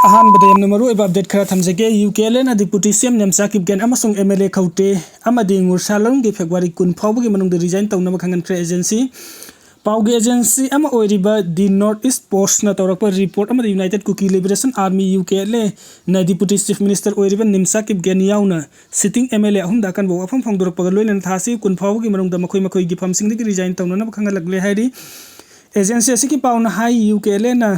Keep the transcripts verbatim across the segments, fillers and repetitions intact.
ꯑꯍꯥꯟꯕꯗ ꯌꯥꯝꯅ ꯃꯔꯨꯑꯣꯏꯕ ꯑꯞꯗꯦꯠ ꯈꯔ ꯊꯝꯖꯒꯦ꯫ ꯌꯨ ꯀꯦ ꯑꯦꯜ ꯑꯦꯅ ꯗꯤꯄꯨꯇꯤ ꯁꯤ ꯑꯦꯝ ꯅꯦꯝꯆꯥ ꯀꯤꯞꯒꯦꯟ ꯑꯃꯁꯨꯡ ꯑꯦꯝ ꯑꯦꯜ ꯑꯦ ꯈꯧꯇꯦ ꯑꯃꯗꯤ ꯉꯨꯔꯁꯥꯂꯣꯡꯒꯤ ꯐꯦꯕ꯭ꯔꯨꯋꯥꯔꯤ ꯀꯨꯟ ꯐꯥꯎꯕꯒꯤ ꯃꯅꯨꯡꯗ ꯔꯤꯖꯥꯏꯟ ꯇꯧꯅꯕ ꯈꯪꯍꯟꯈ꯭ꯔꯦ ꯑꯦꯖꯦꯟꯁꯤ꯫ ꯄꯥꯎꯒꯤ ꯑꯦꯖꯦꯟꯁꯤ ꯑꯃ ꯑꯣꯏꯔꯤꯕ ꯗꯤ ꯅꯣꯔꯠ ꯏꯁ ꯄꯣꯁꯅ ꯇꯧꯔꯛꯄ ꯔꯤꯄꯣꯔꯠ ꯑꯃꯗ united Kuki liberation army, U K L ꯑꯦꯅ ꯗꯤꯄꯨꯇꯤ ꯆꯤꯐ ꯃꯤꯅꯤꯁꯇꯔ ꯑꯣꯏꯔꯤꯕ ꯅꯤꯝꯆꯥ ꯀꯤꯞꯒꯦꯟ ꯌꯥꯎꯅ ꯁꯤꯇꯤꯡ ꯑꯦꯝ ꯑꯦꯜ ꯑꯦ ꯑꯍꯨꯝꯗ ꯑꯀꯟꯕ ꯋꯥꯐꯝ ꯐꯣꯡꯗꯣꯔꯛꯄꯒ ꯂꯣꯏꯅꯅ ꯊꯥ ꯑꯁꯤꯒꯤ ꯀꯨꯟ ꯐꯥꯎꯕꯒꯤ ꯃꯅꯨꯡꯗ ꯃꯈꯣꯏ ꯃꯈꯣꯏꯒꯤ ꯐꯝꯁꯤꯡꯗꯒꯤ ꯔꯤꯖꯥꯏꯟ ꯇꯧꯅꯅꯕ ꯈꯪꯍꯜꯂꯛꯂꯦ ꯍꯥꯏꯔꯤ꯫ ꯑꯦꯖꯦꯟꯁꯤ ꯑꯁꯤꯒꯤ ꯄꯥꯎꯅ ꯍꯥꯏ, ꯌꯨ ꯀꯦ ꯑꯦꯜ ꯑꯦꯅ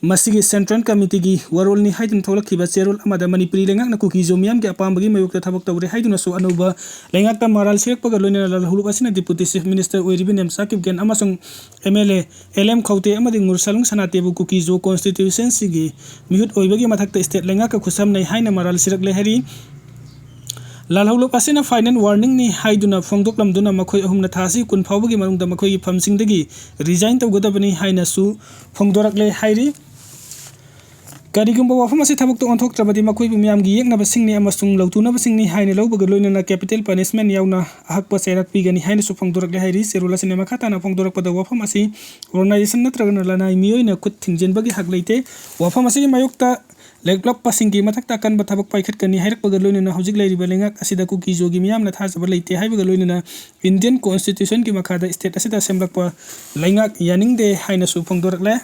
ꯃꯁꯤꯒꯤ ꯁꯦꯟꯇ꯭ꯔꯦꯜ ꯀꯃꯤꯇꯤꯒꯤ ꯋꯥꯔꯣꯜꯅꯤ ꯍꯥꯏꯗꯨꯅ ꯊꯣꯛꯂꯛꯈꯤꯕ ꯆꯦꯔꯣꯜ ꯑꯃꯗ ꯃꯅꯤꯄꯨꯔꯤ ꯂꯩꯉꯥꯛꯅ ꯀꯨꯀꯤ ꯖꯣ ꯃꯤꯌꯥꯝꯒꯤ ꯑꯄꯥꯝꯕꯒꯤ ꯃꯥꯌꯣꯛꯇ ꯊꯕꯛ ꯇꯧꯔꯦ ꯍꯥꯏꯗꯨꯅꯁꯨ ꯑꯅꯧꯕ ꯂꯩꯉꯥꯛꯇ ꯃꯔꯥꯜ ꯁꯤꯔꯛꯄꯒ ꯂꯣꯏꯅꯅ ꯂꯥꯜꯍꯧꯂꯨꯞ ꯑꯁꯤꯅ ꯗꯤꯄꯨꯇꯤ ꯆꯤꯐ ꯃꯤꯅꯤꯁꯇꯔ ꯑꯣꯏꯔꯤꯕ ꯅꯦꯝꯆꯥ ꯀꯤꯞꯒꯦꯟ ꯑꯃꯁꯨꯡ M L A L M Khaute ꯑꯃꯗꯤ ꯉꯨꯔꯁꯥꯂꯨꯡ ꯁꯅꯥꯇꯦꯕꯨ ꯀꯨꯀꯤ ꯖꯣ ꯀꯣꯟꯁꯇꯤꯇ꯭ꯌꯨꯁꯟꯁꯤꯒꯤ ꯃꯤꯍꯨꯠ ꯑꯣꯏꯕꯒꯤ ꯃꯊꯛꯇ ꯁ꯭ꯇꯦꯠ ꯂꯩꯉꯥꯛꯀ ꯈꯨꯠꯁꯝꯅꯩ ꯍꯥꯏꯅ ꯃꯔꯥꯜ ꯁꯤꯔꯛꯂꯦ ꯍꯥꯏꯔꯤ꯫ ꯂꯥꯜꯍꯧꯂꯨꯞ ꯑꯁꯤꯅ ꯐꯥꯏꯅꯦꯜ ꯋꯥꯔꯅꯤꯡꯅꯤ ꯍꯥꯏꯗꯨꯅ ꯐꯣꯡꯗꯣꯛꯂꯝꯗꯨꯅ ꯃꯈꯣꯏ ꯑꯍꯨꯝꯅ ꯊꯥ ꯑꯁꯤ ꯀꯨꯟ ꯐꯥꯎꯕꯒꯤ ꯃꯅꯨꯡꯗ ꯃꯈꯣꯏꯒꯤ ꯐꯝꯁꯤꯡꯗꯒꯤ ꯔꯤꯖꯥꯏꯟ ꯇꯧꯒꯗꯕꯅꯤ ꯍꯥꯏꯅꯁꯨ ꯐꯣꯡꯗꯣꯔꯛꯂꯦ ꯍꯥꯏꯔꯤ꯫ ꯀꯔꯤꯒꯨꯝꯕ ꯋꯥꯐꯝ ꯑꯁꯤ ꯊꯕꯛꯇ ꯑꯣꯟꯊꯣꯛꯇ꯭ꯔꯕꯗꯤ ꯃꯈꯣꯏꯕꯨ ꯃꯤꯌꯥꯝꯒꯤ ꯌꯦꯛꯅꯕꯁꯤꯡꯅꯤ ꯑꯃꯁꯨꯡ ꯂꯧꯇꯨꯅꯕꯁꯤꯡꯅꯤ ꯍꯥꯏꯅ ꯂꯧꯕꯒ ꯂꯣꯏꯅꯅ ꯀꯦꯄꯤꯇꯦꯜ ꯄꯅꯤꯁꯃꯦꯟ ꯌꯥꯎꯅ ꯑꯍꯛꯄ ꯆꯩꯔꯥꯛ ꯄꯤꯒꯅꯤ ꯍꯥꯏꯅꯁꯨ ꯐꯣꯡꯗꯣꯔꯛꯂꯦ ꯍꯥꯏꯔꯤ꯫ ꯆꯦꯔꯣꯜ ꯑꯁꯤꯅ ꯃꯈꯥ ꯇꯥꯅ ꯐꯣꯡꯗꯣꯔꯛꯄꯗ ꯋꯥꯐꯝ ꯑꯁꯤ ꯑꯣꯔꯒꯅꯥꯏꯖꯦꯁꯟ ꯅꯠꯇ꯭ꯔꯒꯅ ꯂꯅꯥꯏ ꯃꯤꯑꯣꯏꯅ ꯈꯨꯠ ꯊꯤꯡꯖꯤꯟꯕꯒꯤ ꯍꯛ ꯂꯩꯇꯦ꯫ ꯋꯥꯐꯝ ꯑꯁꯤꯒꯤ ꯃꯥꯌꯣꯛꯇ ꯂꯦꯞꯂꯛꯄꯁꯤꯡꯒꯤ ꯃꯊꯛꯇ ꯑꯀꯟꯕ ꯊꯕꯛ ꯄꯥꯏꯈꯠꯀꯅꯤ ꯍꯥꯏꯔꯛꯄꯒ ꯂꯣꯏꯅꯅ ꯍꯧꯖꯤꯛ ꯂꯩꯔꯤꯕ ꯂꯩꯉꯥꯛ ꯑꯁꯤꯗ ꯀꯨꯀꯤ ꯖꯣꯒꯤ ꯃꯤꯌꯥꯝꯅ ꯊꯥꯖꯕ ꯂꯩꯇꯦ ꯍꯥꯏꯕꯒ ꯂꯣꯏꯅꯅ ꯏꯟꯗꯤꯌꯟ ꯀꯣꯟꯁꯇꯤꯇ꯭ꯌꯨꯁꯟꯒꯤ ꯃꯈꯥꯗ ꯁ꯭ꯇꯦꯠ ꯑꯁꯤꯗ ꯁꯦꯝꯂꯛꯄ ꯂꯩꯉꯥꯛ ꯌꯥꯅꯤꯡꯗꯦ ꯍꯥꯏꯅꯁꯨ ꯐꯣꯡꯗꯣꯔꯛꯂꯦ꯫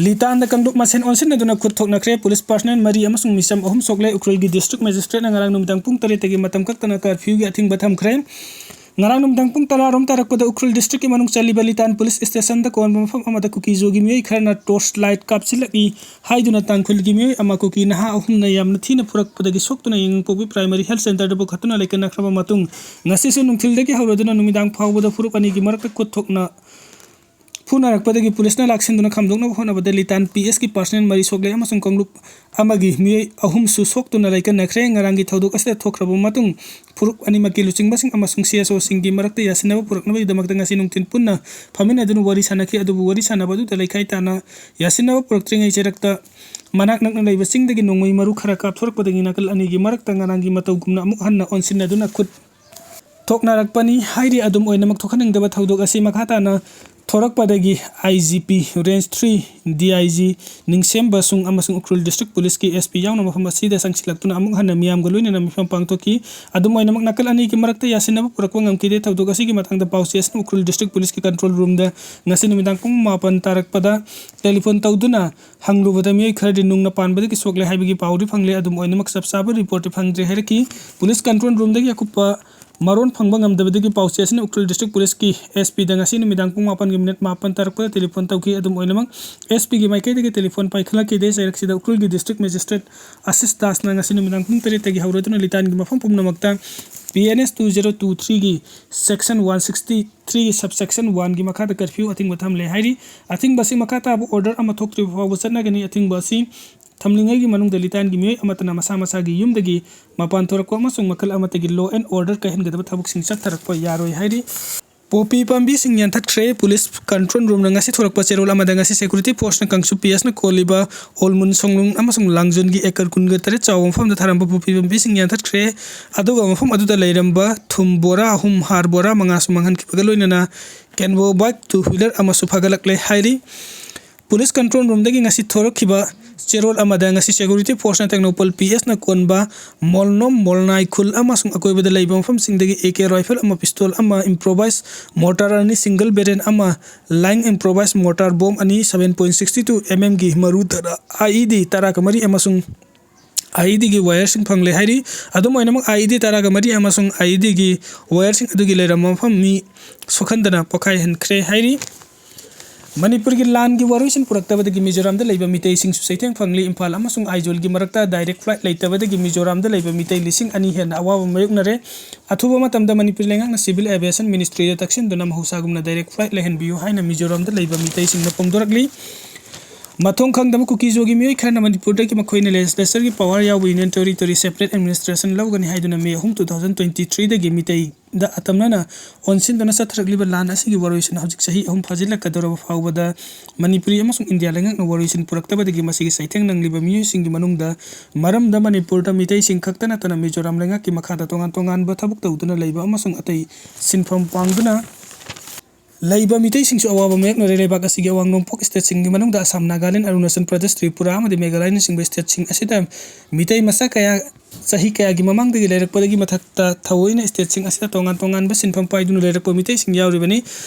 ꯂꯤꯇꯥꯟꯗ ꯀꯥꯡꯂꯨꯞ ꯃꯁꯦꯟ ꯑꯣꯟꯁꯤꯟꯅꯗꯨꯅ ꯈꯨꯠ ꯊꯣꯛꯅꯈ꯭ꯔꯦ꯫ ꯄꯨꯂꯤꯁ ꯄꯥꯔꯁꯅꯦꯜ ꯃꯔꯤ ꯑꯃꯁꯨꯡ ꯃꯤꯆꯝ ꯑꯍꯨꯝ ꯁꯣꯛꯂꯦ꯫ ꯎꯈ꯭ꯔꯨꯜꯒꯤ ꯗꯤꯁꯇ꯭ꯔꯤꯛ ꯃꯦꯖꯤꯁꯇ꯭ꯔꯦꯠꯅ ꯉꯔꯥꯡ ꯅꯨꯃꯤꯗꯥꯡ ꯄꯨꯡ ꯇꯔꯦꯠꯇꯒꯤ ꯃꯇꯝ ꯀꯛꯇꯅ ꯀꯔꯐ꯭ꯌꯨꯒꯤ ꯑꯊꯤꯡꯕ ꯊꯝꯈ꯭ꯔꯦ꯫ ꯉꯔꯥꯡ ꯅꯨꯃꯤꯗꯥꯡ ꯄꯨꯡ ꯇꯔꯥꯔꯣꯝ ꯇꯥꯔꯛꯄꯗ ꯎꯈ꯭ꯔꯨꯜ ꯗꯤꯁꯇ꯭ꯔꯤꯛꯀꯤ ꯃꯅꯨꯡ ꯆꯜꯂꯤꯕ ꯂꯤꯇꯥꯟ ꯄꯨꯂꯤꯁ ꯁ꯭ꯇꯦꯁꯟꯗ ꯀꯣꯟꯕ ꯃꯐꯝ ꯑꯃꯗ ꯀꯨꯀꯤ ꯖꯣꯒꯤ ꯃꯤꯑꯣꯏ ꯈꯔꯅ ꯇꯣꯔꯆ ꯂꯥꯏꯠ ꯀꯥꯞꯁꯤꯜꯂꯛꯏ ꯍꯥꯏꯗꯨꯅ ꯇꯥꯡꯈꯨꯜꯒꯤ ꯃꯤꯑꯣꯏ ꯑꯃ ꯀꯨꯀꯤ ꯅꯍꯥ ꯑꯍꯨꯝꯅ ꯌꯥꯝꯅ ꯊꯤꯅ ꯐꯨꯔꯛꯄꯗꯒꯤ ꯁꯣꯛꯇꯨꯅ ꯌꯥꯏꯉꯪꯄꯣꯛꯄꯤ ꯄ꯭ꯔꯥꯏꯃꯥꯔꯤ ꯍꯦꯜꯊ ꯁꯦꯟꯇꯔꯗ ꯄꯨꯈꯠꯇꯨꯅ ꯂꯩꯀꯠꯅꯈ꯭ꯔꯕ ꯃꯇꯨꯡ, ꯉꯁꯤꯁꯨ ꯅꯨꯡꯊꯤꯜꯗꯒꯤ ꯍꯧꯔꯗꯨꯅ ꯅꯨꯃꯤꯗꯥꯡ ꯐꯥꯎꯕꯗ ꯐꯨꯔꯨꯞ ꯑꯅꯤꯒꯤ ꯃꯔꯛꯇ ꯈꯨꯠ ꯊꯣꯛꯅ ꯐꯨꯅꯔꯛꯄꯗꯒꯤ ꯄꯨꯂꯤꯁꯅ ꯂꯥꯛꯁꯤꯟꯗꯨꯅ ꯈꯥꯝꯗꯣꯛꯅꯕ ꯍꯣꯠꯅꯕꯗ ꯂꯤꯇꯥꯟ ꯄꯤ ꯑꯦꯁꯀꯤ ꯄꯥꯔꯁꯅꯦꯜ ꯃꯔꯤ ꯁꯣꯛꯂꯦ ꯑꯃꯁꯨꯡ ꯀꯥꯡꯂꯨꯞ ꯑꯃꯒꯤ ꯃꯤꯑꯣꯏ ꯑꯍꯨꯝꯁꯨ ꯁꯣꯛꯇꯨꯅ ꯂꯩꯀꯠꯅꯈ꯭ꯔꯦ꯫ ꯉꯔꯥꯡꯒꯤ ꯊꯧꯗꯣꯛ ꯑꯁꯤꯗ ꯊꯣꯛꯈ꯭ꯔꯕ ꯃꯇꯨꯡ ꯐꯨꯔꯨꯞ ꯑꯅꯤꯃꯛꯀꯤ ꯂꯨꯆꯤꯡꯕꯁꯤꯡ ꯑꯃꯁꯨꯡ ꯁꯤ ꯑꯦꯁ ꯑꯣꯁꯤꯡꯒꯤ ꯃꯔꯛꯇ ꯌꯥꯁꯤꯟꯅꯕ ꯄꯨꯔꯛꯅꯕꯒꯤꯗꯃꯛꯇ ꯉꯁꯤ ꯅꯨꯡꯊꯤꯜ ꯄꯨꯟꯅ ꯐꯝꯃꯤꯟꯅꯗꯨꯅ ꯋꯥꯔꯤ ꯁꯥꯟꯅꯈꯤ꯫ ꯑꯗꯨꯕꯨ ꯋꯥꯔꯤ ꯁꯥꯟꯅꯕ ꯑꯗꯨꯗ ꯂꯩꯈꯥꯏ ꯇꯥꯅ ꯌꯥꯁꯤꯟꯅꯕ ꯄꯨꯔꯛꯇ꯭ꯔꯤꯉꯩ ꯆꯩꯔꯛꯇ ꯃꯅꯥꯛ ꯅꯛꯅ ꯂꯩꯕ ꯆꯤꯡꯗꯒꯤ ꯅꯣꯡꯃꯩ ꯃꯔꯨ ꯈꯔ ꯀꯥꯞꯊꯣꯔꯛꯄꯗꯒꯤ ꯅꯥꯀꯜ ꯑꯅꯤꯒꯤ ꯃꯔꯛꯇ ꯉꯔꯥꯡꯒꯤ ꯃꯇꯧꯒꯨꯝꯅ ꯑꯃꯨꯛ ꯍꯟꯅ ꯑꯣꯟꯁꯤꯟꯅꯗꯨꯅ ꯈꯨꯠ ꯊꯣꯛꯅꯔꯛꯄꯅꯤ ꯍꯥꯏꯔꯤ꯫ ꯑꯗꯨꯝ ꯑꯣꯏꯅꯃꯛ ꯊꯣꯛꯍꯟꯅꯤꯡꯗꯕ ꯊꯧꯗꯣꯛ ꯑꯁꯤ ꯃꯈꯥ ꯇꯥꯅ ꯊꯣꯔꯛꯄꯗꯒꯤ I G P, Range three D I G ꯅꯤꯡꯁꯦꯝꯕ ꯁꯨꯡ ꯑꯃꯁꯨꯡ ꯎꯈ꯭ꯔꯨꯜ District Police ꯀꯤ S P ꯌꯥꯎꯅ ꯃꯐꯝ ꯑꯁꯤꯗ ꯆꯪꯁꯤꯜꯂꯛꯇꯨꯅ ꯑꯃꯨꯛ ꯍꯟꯅ ꯃꯤꯌꯥꯝꯒ ꯂꯣꯏꯅꯅ ꯃꯤꯐꯝ ꯄꯥꯡꯊꯣꯛꯈꯤ꯫ ꯑꯗꯨꯝ ꯑꯣꯏꯅꯃꯛ, ꯅꯥꯀꯜ ꯑꯅꯤꯒꯤ ꯃꯔꯛꯇ ꯌꯥꯁꯤꯟꯅꯕ ꯄꯨꯔꯛꯄ ꯉꯝꯈꯤꯗꯦ꯫ ꯊꯧꯗꯣꯛ ꯑꯁꯤꯒꯤ ꯃꯇꯥꯡꯗ ꯄꯥꯎꯆꯦ ꯑꯁꯤꯅ ꯎꯈ꯭ꯔꯨꯜ District Police ꯀꯤ control room ꯗ ꯉꯁꯤ ꯅꯨꯃꯤꯗꯥꯡ ꯄꯨꯡ ꯃꯥꯄꯟ ꯇꯥꯔꯛꯄꯗ telephone ꯇꯧꯗꯨꯅ ꯍꯪꯂꯨꯕꯗ, ꯃꯤꯑꯣꯏ ꯈꯔꯗꯤ ꯅꯨꯡꯅ ꯄꯥꯟꯕꯗꯒꯤ ꯁꯣꯛꯂꯦ ꯍꯥꯏꯕꯒꯤ ꯄꯥꯎꯗꯤ ꯐꯪꯂꯦ꯫ ꯑꯗꯨꯝ ꯑꯣꯏꯅꯃꯛ, ꯆꯞ ꯆꯥꯕ report ꯇꯤ ꯐꯪꯗ꯭ꯔꯤ ꯍꯥꯏꯔꯛꯈꯤ꯫ Police control room ꯗꯒꯤ ꯑꯀꯨꯞꯄ ꯃꯔꯣꯟ ꯐꯪꯕ ꯉꯝꯗꯕꯗꯒꯤ ꯄꯥꯎꯆꯦ ꯑꯁꯤꯅ ꯎꯈ꯭ꯔꯨꯜ District Police ꯀꯤ S P ꯗ ꯉꯁꯤ ꯅꯨꯃꯤꯗꯥꯡ ꯄꯨꯡ ꯃꯥꯄꯟꯒꯤ minute ꯃꯥꯄꯟ ꯇꯥꯔꯛꯄꯗ telephone ꯇꯧꯈꯤ꯫ ꯑꯗꯨꯝ ꯑꯣꯏꯅꯃꯛ, S P ꯒꯤ ꯃꯥꯏꯀꯩꯗꯒꯤ telephone ꯄꯥꯏꯈꯠꯂꯛꯈꯤꯗꯦ꯫ ꯆꯩꯔꯛꯁꯤꯗ ꯎꯈ꯭ꯔꯨꯜꯒꯤ District Magistrate ꯑꯁꯤꯁ ꯗꯥꯁꯅ ꯉꯁꯤ ꯅꯨꯃꯤꯗꯥꯡ ꯄꯨꯡ ꯇꯔꯦꯠꯇꯒꯤ ꯍꯧꯔꯗꯨꯅ ꯂꯤꯇꯥꯟꯒꯤ ꯃꯐꯝ ꯄꯨꯝꯅꯃꯛꯇ P N S two zero two three ꯒꯤ section one sixty three ꯒꯤ subsection one ꯒꯤ ꯃꯈꯥꯗ curfew, ꯑꯊꯤꯡꯕ, ꯊꯝꯂꯦ ꯍꯥꯏꯔꯤ꯫ ꯑꯊꯤꯡꯕ ꯑꯁꯤ ꯃꯈꯥ ꯇꯥꯕ order ꯑꯃ ꯊꯣꯛꯇ꯭ꯔꯤꯕ ꯐꯥꯎꯕ ꯆꯠꯅꯒꯅꯤ꯫ ꯑꯊꯤꯡꯕ ꯑꯁꯤ ꯊꯝꯂꯤꯉꯩꯒꯤ ꯃꯅꯨꯡꯗ ꯂꯤꯇꯥꯟꯒꯤ ꯃꯤꯑꯣꯏ ꯑꯃꯠꯇꯅ ꯃꯁꯥ ꯃꯁꯥꯒꯤ ꯌꯨꯝꯗꯒꯤ ꯃꯄꯥꯟ ꯊꯣꯔꯛꯄ ꯑꯃꯁꯨꯡ ꯃꯈꯜ ꯑꯃꯠꯇꯒꯤ law and order ꯀꯥꯏꯍꯟꯒꯗꯕ ꯊꯕꯛꯁꯤꯡ ꯆꯠꯊꯔꯛꯄ ꯌꯥꯔꯣꯏ ꯍꯥꯏꯔꯤ꯫ ꯄꯣꯄꯤ ꯄꯥꯝꯕꯤꯁꯤꯡ ꯌꯥꯟꯊꯠꯈ꯭ꯔꯦ꯫ Police control room ꯅ ꯉꯁꯤ ꯊꯣꯔꯛꯄ ꯆꯦꯔꯣꯜ ꯑꯃꯗ, ꯉꯁꯤ security force ꯅ ꯀꯥꯡꯁꯨ P S ꯅ ꯀꯣꯜꯂꯤꯕ ꯑꯣꯜꯃꯨꯟ ꯁꯣꯡꯂꯨꯡ ꯑꯃꯁꯨꯡ ꯂꯥꯡꯖꯨꯟꯒꯤ acre ꯀꯨꯟꯒ ꯇꯔꯦꯠ ꯆꯥꯎꯕ ꯃꯐꯝꯗ ꯊꯥꯔꯝꯕ ꯄꯣꯄꯤ ꯄꯥꯝꯕꯤꯁꯤꯡ ꯌꯥꯟꯊꯠꯈ꯭ꯔꯦ꯫ ꯑꯗꯨꯒ ꯃꯐꯝ ꯑꯗꯨꯗ ꯂꯩꯔꯝꯕ ꯊꯨꯝ ꯕꯣꯔꯥ ꯑꯍꯨꯝ, ꯍꯥꯔ ꯕꯣꯔꯥ ꯃꯉꯥꯁꯨ ꯃꯥꯡꯍꯟꯈꯤꯕꯒ ꯂꯣꯏꯅꯅ Kenvo bike two wheeler ꯑꯃꯁꯨ ꯐꯥꯒꯠꯂꯛꯂꯦ ꯍꯥꯏꯔꯤ꯫ Police control room ꯗꯒꯤ ꯉꯁꯤ ꯊꯣꯔꯛꯈꯤꯕ ꯆꯦꯔꯣꯜ ꯑꯃꯗ, ꯉꯁꯤ security force ꯅ ꯇꯦꯡꯅꯧꯄꯜ P S ꯅ ꯀꯣꯟꯕ ꯃꯣꯜꯅꯣꯝ, ꯃꯣꯜꯅꯥꯏꯈꯨꯜ ꯑꯃꯁꯨꯡ ꯑꯀꯣꯏꯕꯗ ꯂꯩꯕ ꯃꯐꯝꯁꯤꯡꯗꯒꯤ A K rifle ꯑꯃ, pistol ꯑꯃ, improvised mortar ꯑꯅꯤ, single barrel ꯑꯃ, lying improvised mortar bomb ꯑꯅꯤ, seven point six two M M ꯒꯤ ꯃꯔꯨ ꯇꯔꯥ, I E D ꯇꯔꯥꯒ ꯃꯔꯤ ꯑꯃꯁꯨꯡ I E D ꯒꯤ wire ꯁꯤꯡ ꯐꯪꯂꯦ ꯍꯥꯏꯔꯤ꯫ ꯑꯗꯨꯝ ꯑꯣꯏꯅꯃꯛ, I E D ꯇꯔꯥꯒ ꯃꯔꯤ ꯑꯃꯁꯨꯡ I E D ꯒꯤ wire ꯁꯤꯡ ꯑꯗꯨꯒꯤ ꯂꯩꯔꯝꯕ ꯃꯐꯝ ꯃꯤ ꯁꯣꯛꯍꯟꯗꯅ ꯄꯣꯈꯥꯏꯍꯟꯈ꯭ꯔꯦ ꯍꯥꯏꯔꯤ꯫ ꯃꯅꯤꯄꯨꯔꯒꯤ ꯂꯥꯟꯒꯤ ꯋꯥꯔꯣꯏꯁꯤꯟ ꯄꯨꯔꯛꯇꯕꯗꯒꯤ ꯃꯤꯖꯣꯔꯥꯝꯗ ꯂꯩꯕ ꯃꯤꯇꯩꯁꯤꯡꯁꯨ ꯆꯩꯊꯦꯡ ꯐꯪꯂꯤ꯫ ꯏꯝꯐꯥꯜ ꯑꯃꯁꯨꯡ ꯑꯥꯏꯖꯣꯜꯒꯤ ꯃꯔꯛꯇ direct flight ꯂꯩꯇꯕꯗꯒꯤ ꯃꯤꯖꯣꯔꯥꯝꯗ ꯂꯩꯕ ꯃꯤꯇꯩ ꯂꯤꯁꯤꯡ ꯑꯅꯤ ꯍꯦꯟꯅ ꯑꯋꯥꯕ ꯃꯥꯌꯣꯛꯅꯔꯦ꯫ ꯑꯊꯨꯕ ꯃꯇꯝꯗ ꯃꯅꯤꯄꯨꯔ ꯂꯩꯉꯥꯛꯅ Civil Aviation Ministry ꯗ ꯇꯛꯁꯤꯟꯗꯨꯅ ꯃꯍꯧꯁꯥꯒꯨꯝꯅ direct flight ꯂꯩꯍꯟꯕꯤꯌꯨ ꯍꯥꯏꯅ ꯃꯤꯖꯣꯔꯥꯝꯗ ꯂꯩꯕ ꯃꯤꯇꯩꯁꯤꯡꯅ ꯐꯣꯡꯗꯣꯔꯛꯂꯤ꯫ ꯃꯊꯣꯡ ꯈꯪꯗꯕ ꯀꯨꯀꯤ-ꯖꯣꯒꯤ ꯃꯤꯑꯣꯏ ꯈꯔꯅ ꯃꯅꯤꯄꯨꯔꯗꯒꯤ ꯃꯈꯣꯏꯅ legislature ꯒꯤ power ꯌꯥꯎꯕ Union Territory separate administration ꯂꯧꯒꯅꯤ ꯍꯥꯏꯗꯨꯅ May ꯑꯍꯨꯝ, two thousand twenty three ꯗꯒꯤ ꯃꯤꯇꯩ ꯗ ꯑꯇꯝꯅꯅ ꯑꯣꯟꯁꯤꯟꯗꯨꯅ ꯆꯠꯊꯔꯛꯂꯤꯕ ꯂꯥꯟ ꯑꯁꯤꯒꯤ ꯋꯥꯔꯣꯏꯁꯤꯟ ꯍꯧꯖꯤꯛ ꯆꯍꯤ ꯑꯍꯨꯝ ꯐꯥꯖꯤꯜꯂꯛꯀꯗꯧꯔꯕ ꯐꯥꯎꯕꯗ ꯃꯅꯤꯄꯨꯔꯤ ꯑꯃꯁꯨꯡ ꯏꯟꯗꯤꯌꯥ ꯂꯩꯉꯥꯛꯅ ꯋꯥꯔꯣꯏꯁꯤꯟ ꯄꯨꯔꯛꯇꯕꯗꯒꯤ ꯃꯁꯤꯒꯤ ꯆꯩꯊꯦꯡ ꯅꯪꯂꯤꯕ ꯃꯤꯑꯣꯏꯁꯤꯡꯒꯤ ꯃꯅꯨꯡꯗ ꯃꯔꯝꯗ ꯃꯅꯤꯄꯨꯔꯗ ꯃꯤꯇꯩꯁꯤꯡ ꯈꯛꯇ ꯅꯠꯇꯅ ꯃꯤꯖꯣꯔꯥꯝ ꯂꯩꯉꯥꯛꯀꯤ ꯃꯈꯥꯗ ꯇꯣꯉꯥꯟ ꯇꯣꯉꯥꯟꯕ ꯊꯕꯛ ꯇꯧꯗꯨꯅ ꯂꯩꯕ ꯑꯃꯁꯨꯡ ꯑꯇꯩ ꯁꯤꯟꯐꯝ ꯄꯥꯡꯗꯨꯅ ꯂꯩꯕ ꯃꯤꯇꯩꯁꯤꯡꯁꯨ ꯑꯋꯥꯕ ꯃꯥꯌꯣꯛꯅꯔꯦ꯫ ꯂꯩꯕꯥꯛ ꯑꯁꯤꯒꯤ ꯑꯋꯥꯡ ꯅꯣꯡꯄꯣꯛ ꯁ꯭ꯇꯦꯠꯁꯤꯡꯒꯤ ꯃꯅꯨꯡꯗ ꯑꯁꯥꯝ, ꯅꯥꯒꯥꯂꯦꯟ, ꯑꯔꯨꯅꯥꯆꯜ ꯄ꯭ꯔꯗꯦꯁ, ꯇ꯭ꯔꯤꯄꯨꯔꯥ ꯑꯃꯗꯤ ꯃꯦꯘꯥꯂꯌꯥꯅꯆꯤꯡꯕ ꯁ꯭ꯇꯦꯠꯁꯤꯡ ꯑꯁꯤꯗ ꯃꯤꯇꯩ ꯃꯆꯥ ꯀꯌꯥ ꯆꯍꯤ ꯀꯌꯥꯒꯤ ꯃꯃꯥꯡꯗꯒꯤ ꯂꯩꯔꯛꯄꯗꯒꯤ ꯃꯊꯛꯇ ꯊꯑꯣꯏꯅ ꯁ꯭ꯇꯦꯠꯁꯤꯡ ꯑꯁꯤꯗ ꯇꯣꯉꯥꯟ ꯇꯣꯉꯥꯟꯕ ꯁꯤꯟꯐꯝ ꯄꯥꯏꯗꯨꯅ ꯂꯩꯔꯛꯄ ꯃꯤꯇꯩꯁꯤꯡ ꯌꯥꯎꯔꯤꯕꯅꯤ꯫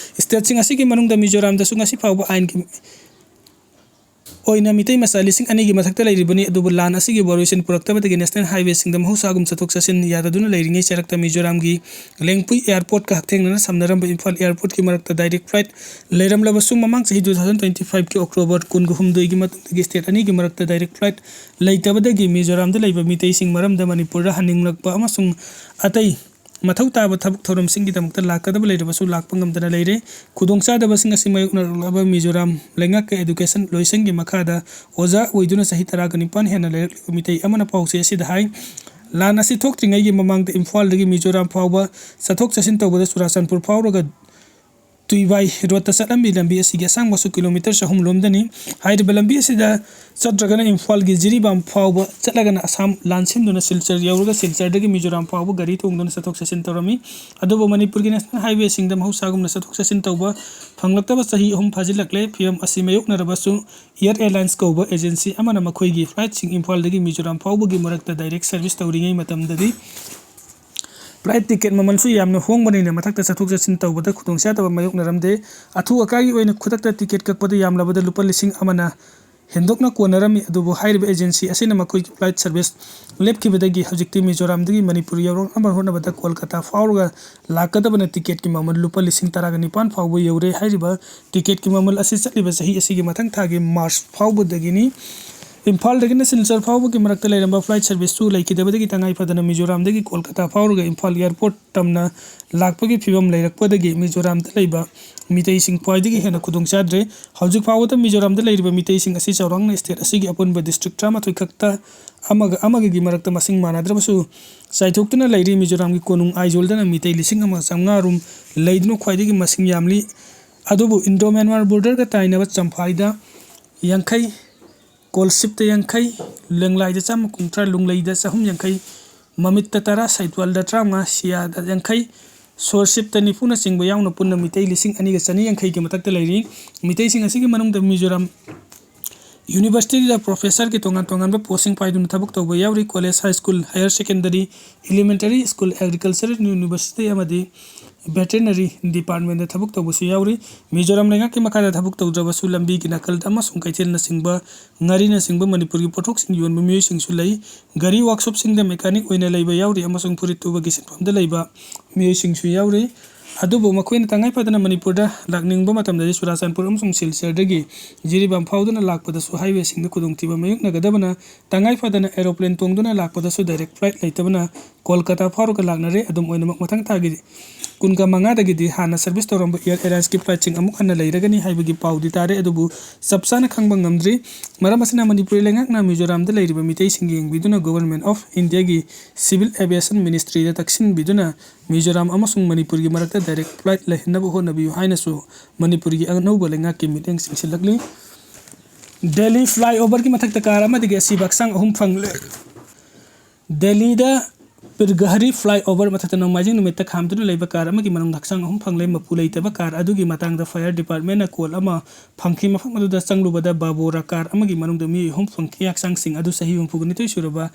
ꯁ꯭ꯇꯦꯠꯁꯤꯡ ꯑꯁꯤꯒꯤ ꯃꯅꯨꯡꯗ ꯃꯤꯖꯣꯔꯥꯝꯗꯁꯨ ꯉꯁꯤ ꯐꯥꯎꯕ ꯑꯥꯏꯟꯒꯤ ꯑꯣꯏꯅ ꯃꯤꯇꯩ ꯃꯆꯥ ꯂꯤꯁꯤꯡ ꯑꯅꯤꯒꯤ ꯃꯊꯛꯇ ꯂꯩꯔꯤꯕꯅꯤ꯫ ꯑꯗꯨꯕꯨ ꯂꯥꯟ ꯑꯁꯤꯒꯤ ꯋꯥꯔꯣꯏꯁꯤꯟ ꯄꯨꯔꯛꯇꯕꯗꯒꯤ ꯅꯦꯁꯅꯦꯜ ꯍꯥꯏꯋꯦꯁꯤꯡꯗ ꯃꯍꯧꯁꯥꯒꯨꯝ ꯆꯠꯊꯣꯛ ꯆꯠꯁꯤꯟ ꯌꯥꯗꯗꯨꯅ ꯂꯩꯔꯤꯉꯩ ꯆꯔꯛꯇ ꯃꯤꯖꯣꯔꯥꯝꯒꯤ ꯂꯦꯡꯄꯨꯏ ꯑꯦꯌꯥꯔꯄꯣꯔꯠꯀ ꯍꯛꯊꯦꯡꯅꯅ ꯁꯝꯅꯔꯝꯕ ꯏꯝꯐꯥꯜ ꯑꯦꯌꯥꯔꯄꯣꯔꯠꯀꯤ ꯃꯔꯛꯇ ꯗꯥꯏꯔꯦꯛ ꯐ꯭ꯂꯥꯏꯠ ꯂꯩꯔꯝꯂꯕꯁꯨ, ꯃꯃꯥꯡ ꯆꯍꯤ two thousand twenty fiveꯀꯤ October ꯀꯨꯟꯒ ꯍꯨꯝꯗꯣꯏꯒꯤ ꯃꯇꯨꯡꯗꯒꯤ ꯁ꯭ꯇꯦꯠ ꯑꯅꯤꯒꯤ ꯃꯔꯛꯇ ꯗꯥꯏꯔꯦꯛ ꯐ꯭ꯂꯥꯏꯠ ꯂꯩꯇꯕꯗꯒꯤ ꯃꯤꯖꯣꯔꯥꯝꯗ ꯂꯩꯕ ꯃꯤꯇꯩꯁꯤꯡ ꯃꯔꯝꯗ ꯃꯅꯤꯄꯨꯔꯗ ꯍꯟꯅꯤꯡꯂꯛꯄ ꯑꯃꯁꯨꯡ ꯑꯇꯩ ꯃꯊꯧ ꯇꯥꯕ ꯊꯕꯛ ꯊꯧꯔꯝꯁꯤꯡꯒꯤꯗꯃꯛꯇ ꯂꯥꯛꯀꯗꯕ ꯂꯩꯔꯕꯁꯨ ꯂꯥꯛꯄ ꯉꯝꯗꯅ ꯂꯩꯔꯦ꯫ ꯈꯨꯗꯣꯡꯆꯥꯗꯕꯁꯤꯡ ꯑꯁꯤ ꯃꯥꯌꯣꯛꯅꯔꯛꯂꯕ ꯃꯤꯖꯣꯔꯥꯝ ꯂꯩꯉꯥꯛꯀꯤ ꯑꯦꯗꯨꯀꯦꯁꯟ ꯂꯣꯏꯁꯪꯒꯤ ꯃꯈꯥꯗ ꯑꯣꯖꯥ ꯑꯣꯏꯗꯨꯅ ꯆꯍꯤ ꯇꯔꯥꯒ ꯅꯤꯄꯥꯟ ꯍꯦꯟꯅ ꯂꯩꯔꯛꯂꯤꯕ ꯃꯤꯇꯩ ꯑꯃꯅ ꯄꯥꯎꯆꯦ ꯑꯁꯤꯗ ꯍꯥꯏ, ꯂꯥꯟ ꯑꯁꯤ ꯊꯣꯛꯇ꯭ꯔꯤꯉꯩꯒꯤ ꯃꯃꯥꯡꯗ ꯏꯝꯐꯥꯜꯗꯒꯤ ꯃꯤꯖꯣꯔꯥꯝ ꯐꯥꯎꯕ ꯆꯠꯊꯣꯛ ꯆꯠꯁꯤꯟ ꯇꯧꯕꯗ ꯆꯨꯔꯥꯆꯥꯟꯄꯨꯔ ꯐꯥꯎꯔꯒ ꯇꯨꯏꯕꯥꯏ ꯔꯣꯗꯇ ꯆꯠꯂꯝꯃꯤ꯫ ꯂꯝꯕꯤ ꯑꯁꯤꯒꯤ ꯑꯁꯥꯡꯕꯁꯨ ꯀꯤꯂꯣꯃꯤꯇꯔ ꯆꯍꯨꯝ ꯂꯣꯝꯗꯅꯤ꯫ ꯍꯥꯏꯔꯤꯕ ꯂꯝꯕꯤ ꯑꯁꯤꯗ ꯆꯠꯇ꯭ꯔꯒꯅ ꯏꯝꯐꯥꯜꯒꯤ ꯖꯤꯔꯤꯕꯥꯝ ꯐꯥꯎꯕ ꯆꯠꯂꯒꯅ ꯑꯁꯥꯝ ꯂꯥꯟꯁꯤꯟꯗꯨꯅ ꯁꯤꯜꯆꯔ ꯌꯧꯔꯒ ꯁꯤꯜꯆꯔꯗꯒꯤ ꯃꯤꯖꯣꯔꯥꯝ ꯐꯥꯎꯕ ꯒꯥꯔꯤ ꯇꯣꯡꯗꯨꯅ ꯆꯠꯊꯣꯛ ꯆꯠꯁꯤꯟ ꯇꯧꯔꯝꯃꯤ꯫ ꯑꯗꯨꯕꯨ ꯃꯅꯤꯄꯨꯔꯒꯤ ꯅꯦꯁꯅꯦꯜ ꯍꯥꯏꯋꯦꯁꯤꯡꯗ ꯃꯍꯧꯁꯥꯒꯨꯝꯅ ꯆꯠꯊꯣꯛ ꯆꯠꯁꯤꯟ ꯇꯧꯕ ꯐꯪꯂꯛꯇꯕ ꯆꯍꯤ ꯑꯍꯨꯝ ꯐꯥꯖꯤꯜꯂꯛꯂꯦ꯫ ꯐꯤꯕꯝ ꯑꯁꯤ ꯃꯥꯌꯣꯛꯅꯔꯕꯁꯨ, ꯑꯦꯌꯔ ꯑꯦꯂꯥꯏꯟꯁ ꯀꯧꯕ ꯑꯦꯖꯦꯟꯁꯤ ꯑꯃꯅ ꯃꯈꯣꯏꯒꯤ ꯐ꯭ꯂꯥꯏꯠꯁꯤꯡ ꯏꯝꯐꯥꯜꯗꯒꯤ ꯃꯤꯖꯣꯔꯥꯝ ꯐꯥꯎꯕꯒꯤ ꯃꯔꯛꯇ ꯗꯥꯏꯔꯦꯛ ꯁꯔꯚꯤꯁ ꯇꯧꯔꯤꯉꯩ ꯃꯇꯝꯗꯗꯤ ꯐ꯭ꯂꯥꯏꯠ ꯇꯤꯀꯦꯠ ꯃꯃꯜꯁꯨ ꯌꯥꯝꯅ ꯍꯣꯡꯕꯅꯤꯅ ꯃꯊꯛꯇ ꯆꯠꯊꯣꯛ ꯆꯠꯁꯤꯟ ꯇꯧꯕꯗ ꯈꯨꯗꯣꯡꯆꯥꯗꯕ ꯃꯥꯌꯣꯛꯅꯔꯝꯗꯦ꯫ ꯑꯊꯨ ꯑꯀꯥꯏꯒꯤ ꯑꯣꯏꯅ ꯈꯨꯗꯛꯇ ꯇꯤꯀꯦꯠ ꯀꯛꯄꯗ ꯌꯥꯝꯂꯕꯗ ꯂꯨꯄꯥ ꯂꯤꯁꯤꯡ ꯑꯃꯅ ꯍꯦꯟꯗꯣꯛꯅ ꯀꯣꯟꯅꯔꯝꯃꯤ꯫ ꯑꯗꯨꯕꯨ ꯍꯥꯏꯔꯤꯕ ꯑꯦꯖꯦꯟꯁꯤ ꯑꯁꯤꯅ ꯃꯈꯣꯏꯒꯤ ꯐ꯭ꯂꯥꯏꯠ ꯁꯔꯚꯤꯁ ꯂꯦꯞꯈꯤꯕꯗꯒꯤ ꯍꯧꯖꯤꯛꯇꯤ ꯃꯤꯖꯣꯔꯥꯝꯗꯒꯤ ꯃꯅꯤꯄꯨꯔ ꯌꯧꯔꯛꯅꯕ ꯍꯣꯠꯅꯕꯗ ꯀꯣꯜꯀꯇꯥ ꯐꯥꯎꯔꯒ ꯂꯥꯛꯀꯗꯕꯅ ꯇꯤꯀꯦꯠꯀꯤ ꯃꯃꯜ ꯂꯨꯄꯥ ꯂꯤꯁꯤꯡ ꯇꯔꯥꯒ ꯅꯤꯄꯥꯟ ꯐꯥꯎꯕ ꯌꯧꯔꯦ꯫ ꯍꯥꯏꯔꯤꯕ ꯇꯤꯀꯦꯠꯀꯤ ꯃꯃꯜ ꯑꯁꯤ ꯆꯠꯂꯤꯕ ꯆꯍꯤ ꯑꯁꯤꯒꯤ ꯃꯊꯪ ꯊꯥꯒꯤ ꯃꯥꯔꯆ ꯐꯥꯎꯕꯗꯒꯤꯅꯤ꯫ ꯏꯝꯐꯥꯜꯗꯒꯤꯅ ꯁꯤꯜꯆꯔ ꯐꯥꯎꯕꯒꯤ ꯃꯔꯛꯇ ꯂꯩꯔꯝꯕ ꯐ꯭ꯂꯥꯏꯠ ꯁꯔꯚꯤꯁꯁꯨ ꯂꯩꯈꯤꯗꯕꯗꯒꯤ ꯇꯉꯥꯏ ꯐꯗꯅ ꯃꯤꯖꯣꯔꯥꯝꯗꯒꯤ ꯀꯣꯜꯀꯇꯥ ꯐꯥꯎꯔꯒ ꯏꯝꯐꯥꯜ ꯑꯦꯌꯥꯔꯄꯣꯔꯠ ꯇꯝꯅ ꯂꯥꯛꯄꯒꯤ ꯐꯤꯕꯝ ꯂꯩꯔꯛꯄꯗꯒꯤ ꯃꯤꯖꯣꯔꯥꯝꯗ ꯂꯩꯕ ꯃꯤꯇꯩꯁꯤꯡ ꯈ꯭ꯋꯥꯏꯗꯒꯤ ꯍꯦꯟꯅ ꯈꯨꯗꯣꯡꯆꯥꯗ꯭ꯔꯦ꯫ ꯍꯧꯖꯤꯛ ꯐꯥꯎꯕꯗ ꯃꯤꯖꯣꯔꯥꯝꯗ ꯂꯩꯔꯤꯕ ꯃꯤꯇꯩꯁꯤꯡ ꯑꯁꯤ ꯆꯥꯎꯔꯥꯛꯅ ꯁ꯭ꯇꯦꯠ ꯑꯁꯤꯒꯤ ꯑꯄꯨꯟꯕ ꯗꯤꯁꯇ꯭ꯔꯤꯛ ꯇꯔꯥꯃꯥꯊꯣꯏ ꯈꯛꯇ ꯑꯃꯒ ꯑꯃꯒꯒꯤ ꯃꯔꯛꯇ ꯃꯁꯤꯡ ꯃꯥꯟꯅꯗ꯭ꯔꯕꯁꯨ, ꯆꯥꯏꯊꯣꯛꯇꯨꯅ ꯂꯩꯔꯤ꯫ ꯃꯤꯖꯣꯔꯥꯝꯒꯤ ꯀꯣꯅꯨꯡ ꯑꯥꯏꯖꯣꯜꯗꯅ ꯃꯤꯇꯩ ꯂꯤꯁꯤꯡ ꯑꯃ ꯆꯥꯝꯃꯉꯥ ꯔꯣꯝ ꯂꯩꯗꯨꯅ ꯈ꯭ꯋꯥꯏꯗꯒꯤ ꯃꯁꯤꯡ ꯌꯥꯝꯂꯤ꯫ ꯑꯗꯨꯕꯨ ꯏꯟꯗꯣ ꯃ꯭ꯌꯥꯟꯃꯥꯔ ꯕꯣꯔꯗꯔꯒ ꯇꯥꯏꯅꯕ ꯆꯝꯐꯥꯏꯗ ꯌꯥꯡꯈꯩ, ꯀꯣꯜꯁꯤꯞꯇ ꯌꯥꯡꯈꯩ, ꯂꯦꯡꯂꯥꯏꯗ ꯆꯥꯝꯃ ꯀꯨꯟꯊ꯭ꯔꯥ, ꯂꯨꯡꯂꯩꯗ ꯆꯍꯨꯝ ꯌꯥꯡꯈꯩ, ꯃꯃꯤꯠꯇ ꯇꯔꯥ, ꯁꯩꯇ꯭ꯋꯥꯜꯗ ꯇꯔꯥꯃꯉꯥ, ꯁꯤꯌꯥꯗ ꯌꯥꯡꯈꯩ, ꯁꯣꯔꯁꯤꯞꯇ ꯅꯤꯐꯨꯅꯆꯤꯡꯕ ꯌꯥꯎꯅ ꯄꯨꯟꯅ ꯃꯤꯇꯩ ꯂꯤꯁꯤꯡ ꯑꯅꯤꯒ ꯆꯅꯤ ꯌꯥꯡꯈꯩꯒꯤ ꯃꯊꯛꯇ ꯂꯩꯔꯤ꯫ ꯃꯤꯇꯩꯁꯤꯡ ꯑꯁꯤꯒꯤ ꯃꯅꯨꯡꯗ ꯃꯤꯖꯣꯔꯥꯝ ꯌꯨꯅꯤꯚꯔꯁꯤꯇꯤꯗ ꯄ꯭ꯔꯣꯐꯦꯁꯔꯒꯤ ꯇꯣꯉꯥꯟ ꯇꯣꯉꯥꯟꯕ ꯄꯣꯁꯁꯤꯡ ꯄꯥꯏꯗꯨꯅ ꯊꯕꯛ ꯇꯧꯕ ꯌꯥꯎꯔꯤ꯫ College, high school, higher secondary, elementary school, agricultural university ꯑꯃꯗꯤ ꯚꯦꯇꯦꯔꯤꯅꯔꯤ ꯗꯤꯄꯥꯔꯠꯃꯦꯟꯗ ꯊꯕꯛ ꯇꯧꯕꯁꯨ ꯌꯥꯎꯔꯤ꯫ ꯃꯤꯖꯣꯔꯥꯝ ꯂꯩꯉꯥꯛꯀꯤ ꯃꯈꯥꯗ ꯊꯕꯛ ꯇꯧꯗ꯭ꯔꯕꯁꯨ ꯂꯝꯕꯤꯒꯤ ꯅꯥꯀꯜꯗ ꯑꯃꯁꯨꯡ ꯀꯩꯊꯦꯜꯅꯆꯤꯡꯕ, ꯉꯥꯔꯤꯅꯆꯤꯡꯕ ꯃꯅꯤꯄꯨꯔꯒꯤ ꯄꯣꯠꯊꯣꯛꯁꯤꯡ ꯌꯣꯟꯕ ꯃꯤꯑꯣꯏꯁꯤꯡꯁꯨ ꯂꯩ꯫ ꯒꯥꯔꯤ ꯋꯥꯛꯁꯣꯞꯁꯤꯡꯗ ꯃꯦꯀꯥꯅꯤꯛ ꯑꯣꯏꯅ ꯂꯩꯕ ꯌꯥꯎꯔꯤ ꯑꯃꯁꯨꯡ ꯐꯨꯔꯤꯠ ꯇꯨꯕꯒꯤ ꯁꯤꯟꯐꯝꯗ ꯂꯩꯕ ꯃꯤꯑꯣꯏꯁꯤꯡꯁꯨ ꯌꯥꯎꯔꯤ꯫ ꯑꯗꯨꯕꯨ ꯃꯈꯣꯏꯅ ꯇꯉꯥꯏ ꯐꯗꯅ ꯃꯅꯤꯄꯨꯔꯗ ꯂꯥꯛꯅꯤꯡꯕ ꯃꯇꯝꯗꯗꯤ ꯆꯨꯔꯥꯆꯥꯟꯄꯨꯔ ꯑꯃꯁꯨꯡ ꯁꯤꯜꯆꯔꯗꯒꯤ ꯖꯤꯔꯤꯕꯥꯝ ꯐꯥꯎꯗꯨꯅ ꯂꯥꯛꯄꯗꯁꯨ ꯍꯥꯏꯋꯦꯁꯤꯡꯗ ꯈꯨꯗꯣꯡꯊꯤꯕ ꯃꯥꯌꯣꯛꯅꯒꯗꯕꯅ ꯇꯉꯥꯏ ꯐꯗꯅ ꯑꯦꯔꯣꯄ꯭ꯂꯦꯟ ꯇꯣꯡꯗꯨꯅ ꯂꯥꯛꯄꯗꯁꯨ ꯗꯥꯏꯔꯦꯛ ꯐ꯭ꯂꯥꯏꯠ ꯂꯩꯇꯕꯅ ꯀꯣꯜꯀꯇꯥ ꯐꯥꯎꯔꯒ ꯂꯥꯛꯅꯔꯦ꯫ ꯑꯗꯨꯝ ꯑꯣꯏꯅꯃꯛ, ꯃꯊꯪ ꯊꯥꯒꯤ ꯀꯨꯟꯒ ꯃꯉꯥꯗꯒꯤꯗꯤ ꯍꯥꯟꯅ ꯁꯔꯚꯤꯁ ꯇꯧꯔꯝꯕ ꯑꯦꯌꯔ ꯑꯦꯂꯥꯏꯟꯁꯀꯤ ꯐ꯭ꯂꯥꯏꯠꯁꯤꯡ ꯑꯃꯨꯛ ꯍꯟꯅ ꯂꯩꯔꯒꯅꯤ ꯍꯥꯏꯕꯒꯤ ꯄꯥꯎꯗꯤ ꯇꯥꯔꯦ, ꯑꯗꯨꯕꯨ ꯆꯞ ꯆꯥꯅ ꯈꯪꯕ ꯉꯝꯗ꯭ꯔꯤ꯫ ꯃꯔꯝ ꯑꯁꯤꯅ ꯃꯅꯤꯄꯨꯔꯤ ꯂꯩꯉꯥꯛꯅ ꯃꯤꯖꯣꯔꯥꯝꯗ ꯂꯩꯔꯤꯕ ꯃꯤꯇꯩꯁꯤꯡ ꯌꯦꯡꯕꯤꯗꯨꯅ Government of Indiaꯒꯤ Civil Aviation Ministryꯗ ꯇꯛꯁꯤꯟꯕꯤꯗꯨꯅ Mizoram ꯑꯃꯁꯨꯡ ꯃꯅꯤꯄꯨꯔꯒꯤ ꯃꯔꯛꯇ ꯗꯥꯏꯔꯦꯛ ꯐ꯭ꯂꯥꯏꯠ ꯂꯩꯍꯟꯅꯕ ꯍꯣꯠꯅꯕꯤꯌꯨ ꯍꯥꯏꯅꯁꯨ ꯃꯅꯤꯄꯨꯔꯒꯤ ꯑꯅꯧꯕ ꯂꯩꯉꯥꯛꯀꯤ ꯃꯤꯠꯌꯦꯡ ꯆꯤꯡꯁꯤꯜꯂꯛꯂꯤ꯫ ꯗꯦꯜꯂꯤ ꯐ꯭ꯂꯥꯏꯑꯣꯚꯔꯒꯤ ꯃꯊꯛꯇ ꯀꯥꯔ ꯑꯃꯗꯒꯤ ꯑꯁꯤꯕ ꯍꯛꯆꯥꯡ ꯑꯍꯨꯝ ꯐꯪꯂꯦ꯫ ꯗꯦꯜꯂꯤꯗ ꯄꯤꯔꯒꯍꯔꯤ ꯐ꯭ꯂꯥꯏꯑꯣꯚꯔ ꯃꯊꯛꯇ ꯅꯣꯡꯃꯥꯏꯖꯤꯡ ꯅꯨꯃꯤꯠꯇ ꯈꯥꯝꯗꯨꯅ ꯂꯩꯕ ꯀꯥꯔ ꯑꯃꯒꯤ ꯃꯅꯨꯡꯗ ꯍꯛꯆꯥꯡ ꯑꯍꯨꯝ ꯐꯪꯂꯦ꯫ ꯃꯄꯨ ꯂꯩꯇꯕ ꯀꯥꯔ ꯑꯗꯨꯒꯤ ꯃꯇꯥꯡꯗ ꯐꯥꯌꯔ ꯗꯤꯄꯥꯔꯠꯃꯦꯟꯅ ꯀꯣꯜ ꯑꯃ ꯐꯪꯈꯤ꯫ ꯃꯐꯝ ꯑꯗꯨꯗ ꯆꯪꯂꯨꯕꯗ ꯕꯥꯕꯣꯔꯥ ꯀꯥꯔ ꯑꯃꯒꯤ ꯃꯅꯨꯡꯗ ꯃꯤꯑꯣꯏ ꯑꯍꯨꯝ ꯐꯪꯈꯤ꯫ ꯍꯛꯆꯥꯡꯁꯤꯡ ꯑꯗꯨ ꯆꯍꯤ ꯍꯨꯝꯐꯨꯒ ꯅꯤꯊꯣꯏ ꯁꯨꯔꯕ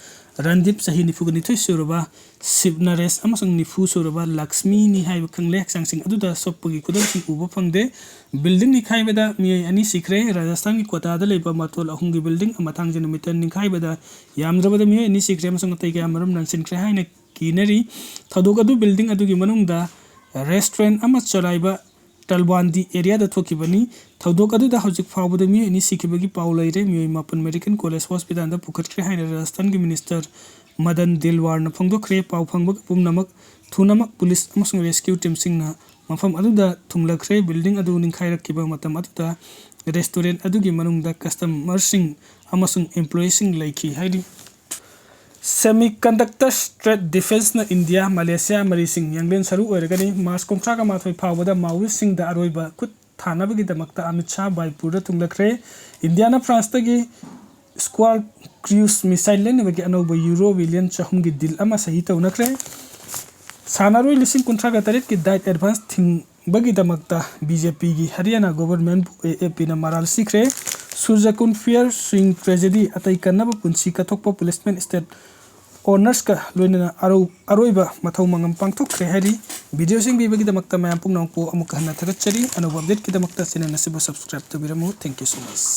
ꯔꯟꯗꯤꯞ, ꯆꯍꯤ ꯅꯤꯐꯨꯒ ꯅꯤꯊꯣꯏ ꯁꯨꯔꯕ ꯁꯤꯕ ꯅꯔꯦꯁ ꯑꯃꯁꯨꯡ ꯅꯤꯐꯨ ꯁꯨꯔꯕ ꯂꯛꯁꯃꯤꯅꯤ ꯍꯥꯏꯕ ꯈꯪꯂꯦ꯫ ꯍꯛꯆꯥꯡꯁꯤꯡ ꯑꯗꯨꯗ ꯁꯣꯛꯄꯒꯤ ꯈꯨꯗꯝꯁꯤꯡ ꯎꯕ ꯐꯪꯗꯦ꯫ ꯕꯤꯜꯗꯤꯡ ꯅꯤꯡꯈꯥꯏꯕꯗ ꯃꯤꯑꯣꯏ ꯑꯅꯤ ꯁꯤꯈ꯭ꯔꯦ꯫ ꯔꯥꯖꯁꯊꯥꯟꯒꯤ ꯀꯣꯇꯥꯗ ꯂꯩꯕ ꯃꯊꯣꯜ ꯑꯍꯨꯝꯒꯤ ꯕꯤꯜꯗꯤꯡ ꯑꯃ ꯊꯥꯡꯖ ꯅꯨꯃꯤꯠꯇ ꯅꯤꯡꯈꯥꯏꯕꯗ ꯌꯥꯝꯗ꯭ꯔꯕꯗ ꯃꯤꯑꯣꯏ ꯑꯅꯤ ꯁꯤꯈ꯭ꯔꯦ ꯑꯃꯁꯨꯡ ꯑꯇꯩ ꯀꯌꯥ ꯃꯔꯨꯝ ꯅꯥꯟꯁꯤꯟꯈ꯭ꯔꯦ ꯍꯥꯏꯅ ꯀꯤꯅꯔꯤ꯫ ꯊꯧꯗꯣꯛ ꯑꯗꯨ ꯕꯤꯜꯗꯤꯡ ꯑꯗꯨꯒꯤ ꯃꯅꯨꯡꯗ ꯔꯦꯁꯇꯨꯔꯦꯟ ꯑꯃ ꯆꯂꯥꯏꯕ ꯇꯜꯋꯥꯟꯗꯤ ꯑꯦꯔꯤꯌꯥꯗ ꯊꯣꯛꯈꯤꯕꯅꯤ꯫ ꯊꯧꯗꯣꯛ ꯑꯗꯨꯗ ꯍꯧꯖꯤꯛ ꯐꯥꯎꯕꯗ ꯃꯤꯑꯣꯏ ꯑꯅꯤ ꯁꯤꯈꯤꯕꯒꯤ ꯄꯥꯎ ꯂꯩꯔꯦ꯫ ꯃꯤꯑꯣꯏ ꯃꯥꯄꯟ ꯃꯦꯗꯤꯀꯦꯜ ꯀꯣꯂꯦꯖ ꯍꯣꯁꯄꯤꯇꯥꯜꯗ ꯄꯨꯈꯠꯈ꯭ꯔꯦ ꯍꯥꯏꯅ ꯔꯥꯖꯁꯊꯥꯟꯒꯤ ꯃꯤꯅꯤꯁꯇꯔ ꯃꯗꯟ ꯗꯤꯜꯋꯥꯔꯅ ꯐꯣꯡꯗꯣꯛꯈ꯭ꯔꯦ꯫ ꯄꯥꯎ ꯐꯪꯕ ꯄꯨꯝꯅꯃꯛ ꯊꯨꯅꯃꯛ ꯄꯨꯂꯤꯁ ꯑꯃꯁꯨꯡ ꯔꯦꯁꯀ꯭ꯌꯨ ꯇꯤꯝꯁꯤꯡꯅ ꯃꯐꯝ ꯑꯗꯨꯗ ꯊꯨꯡꯂꯈ꯭ꯔꯦ꯫ ꯕꯤꯜꯗꯤꯡ ꯑꯗꯨ ꯅꯤꯡꯈꯥꯏꯔꯛꯈꯤꯕ ꯃꯇꯝ ꯑꯗꯨꯗ ꯔꯦꯁꯇꯨꯔꯦꯟ ꯑꯗꯨꯒꯤ ꯃꯅꯨꯡꯗ ꯀꯁꯇꯃꯔꯁꯤꯡ ꯑꯃꯁꯨꯡ ꯑꯦꯝꯄ꯭ꯂꯣꯌꯤꯁꯤꯡ ꯂꯩꯈꯤ ꯍꯥꯏꯔꯤ꯫ Semiconductor trade defenceꯅ ꯏꯟꯗꯤꯌꯥ ꯃꯂꯦꯁꯤꯌꯥ ꯃꯔꯤꯁꯤꯡ ꯌꯥꯡꯂꯦꯟ ꯁꯔꯨ ꯑꯣꯏꯔꯒꯅꯤ꯫ ꯃꯥꯔꯆ ꯀꯨꯟꯊ꯭ꯔꯥꯒ ꯃꯥꯊꯣꯏ ꯐꯥꯎꯕꯗ ꯃꯥꯑꯣꯏꯁꯤꯡꯗ ꯑꯔꯣꯏꯕ ꯈꯨꯠ ꯊꯥꯅꯕꯒꯤꯗꯃꯛꯇ ꯑꯃꯤꯠ ꯁꯥꯍ ꯕꯥꯏꯄꯨꯔꯗ ꯊꯨꯡꯂꯈ꯭ꯔꯦ꯫ ꯏꯟꯗꯤꯌꯥꯅ ꯐ꯭ꯔꯥꯟꯁꯇꯒꯤ Squal cruise missile ꯂꯩꯅꯕꯒꯤ ꯑꯅꯧꯕ ꯌꯨꯔꯣ ꯕꯤꯂꯤꯌꯟ ꯆꯍꯨꯝꯒꯤ ꯗꯤꯜ ꯑꯃ ꯁꯍꯤ ꯇꯧꯅꯈ꯭ꯔꯦ꯫ ꯁꯥꯟꯅꯔꯣꯏ ꯂꯤꯁꯤꯡ ꯀꯨꯟꯊ꯭ꯔꯥꯒ ꯇꯔꯦꯠꯀꯤ diet advance ꯊꯤꯡꯕꯒꯤꯗꯃꯛꯇ BJPꯒꯤ ꯍꯔꯤꯌꯥꯅꯥ governmentꯕꯨ AAPꯅ ꯃꯔꯥꯜ ꯁꯤꯈ꯭ꯔꯦ꯫ ꯁꯨꯔꯖꯀꯨꯟ ꯐꯤꯌꯔ ꯁ꯭ꯋꯤꯡ tragedy ꯑꯇꯩ ꯀꯟꯅꯕ ꯄꯨꯟꯁꯤ ꯀꯠꯊꯣꯛꯄ policeman state ownersꯀ ꯂꯣꯏꯅꯅ ꯑꯔꯧ-, ꯑꯔꯣꯏꯕ ꯃꯊꯧ ꯃꯉꯝ ꯄꯥꯡꯊꯣꯛꯈ꯭ꯔꯦ ꯍꯥꯏꯔꯤ꯫ Videoꯁꯤ ꯌꯦꯡꯕꯤꯕꯒꯤꯗꯃꯛꯇ ꯃꯌꯥꯝ ꯄꯨꯝꯅꯃꯛꯄꯨ ꯑꯃꯨꯛ ꯍꯟꯅ ꯊꯥꯒꯠꯆꯔꯤ꯫ ꯑꯅꯧꯕ updateꯀꯤꯗꯃꯛꯇ channel ꯑꯁꯤꯕꯨ subscribe ꯇꯧꯕꯤꯔꯝꯃꯨ꯫ Thank you so much꯫